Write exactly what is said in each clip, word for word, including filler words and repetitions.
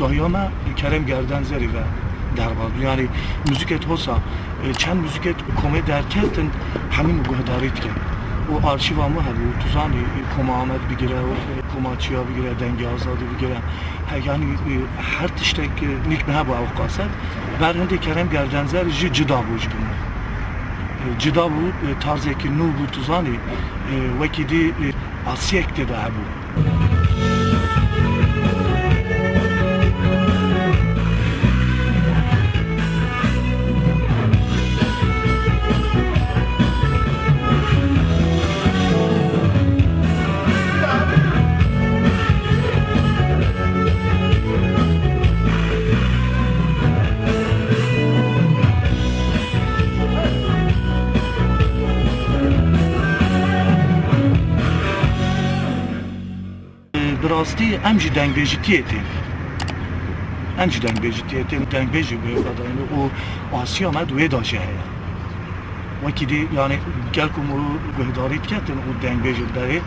Dahiya me Kerem Gerdenzerî ve derbas bû. Yanî muzîkêt hosa, e, çend muzîkêt komê derketin, hemî min guhdarî dikin. Û arşîva min hebû, tu zanî, e, koma Amed bigire, e, koma Çiya bigire, Dengê Azadî bigire. He, yanî, e, her tiştek, e, nîk min hebû ew qaset. Ber hindê Kerem Gerdenzer jî cida bû ji bin. E, cida bû, e, tarzekî nû bû, tu zanî, e, wekî dî, e, asiyek tê de hebû. Bi rastî em jî dengbêjitiyê tên. Em jî dengbêjitiyê tên. Dengbêjî wê vedayîne û asiya me di wê de jî heye. Wekî dî, yanî, gel ku min guhdarî diketin û dengbêjê berê,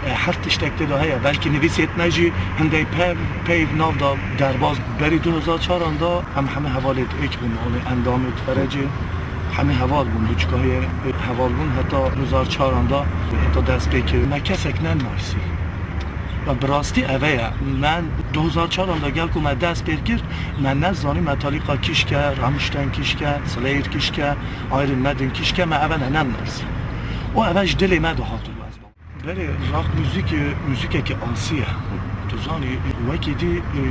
e, her tiştek tê de heye. Belkî nivîsêt me jî hindê pev, peyv nav da derbas. Berî du hezar çaran da em hemî hevalêt êk bûn, yanî endamêt Ferecê, hemî heval bûn, du çikayê heval bûn, heta du hezar çaran da, heta dest pê kir. Me kesek nenasî. Ya bi rastî eve ye. Me du hezar çaran da gel ku me dest pê kir, me nezanî Metallica kîşke, Rammstein kîşke, Slayer kîşke, Iron Maiden kîşke, me eve ne, nenasî. Û eve ji dilê me de hatibû ez. Berê rock muzîk, e, muzîkekî asî ye. Tu zanî, e, wekî dî, e,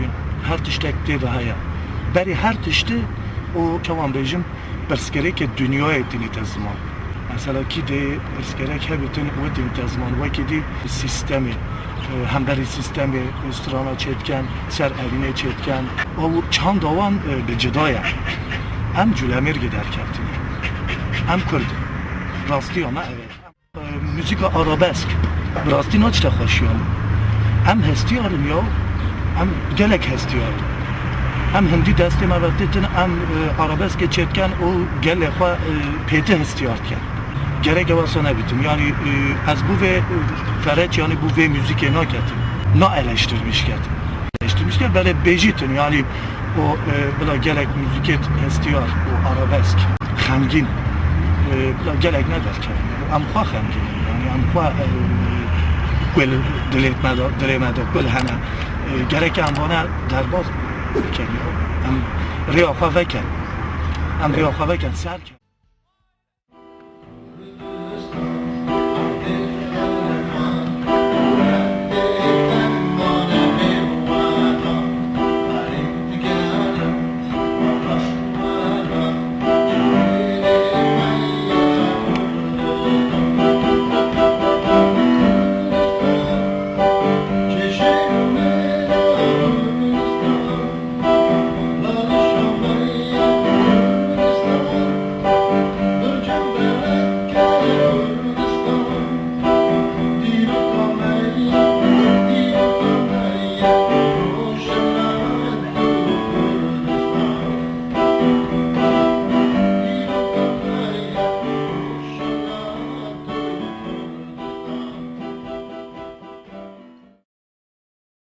her tiştek tê de heye. Berê her tiştî û çawan bêjim, pirsgirêkê dinyayê tînîte ziman. Mesela kî dê pirsgirêk hebîtin wê tînîte ziman. Wekî dî sîstemê, e, hemberî sîstemê, e, strana çêdiken, ser evînê çêdiken. Ew çanda wan, e, bi cida ye. Em culemêrgê derkeftinê. Em Kurd in. Rastiya me ev e. Muzîka arabesk, bi rastî naçite xweşiya min. Em hestiyar in ya, em gelek hestiyar in. Em hindî destê me ve ditin, em, e, arabeskê çêdiken û gelê xwe, e, pêti hestiyar dikin. Gerek ew wesa nebîtin. Yanî, e, ez bû vê, e, fereç, yanî bû vê muzîkê naketim. Na eleştirmiş ketim. Eleştirmiş ket, belê bêjîtin, yanî O, e, bila gelek muzîkêt hestiyar û arabesk, xemgîn, e, bila gelek ne derkevin. Em xwe xemgîn in, yanî em xwe, e, ku li dilê me de, dilê me de ku li hene, e, gerek em vane derbas bikin. Em rêya xwe vekin. Em rêya xwe vekin, ser kin.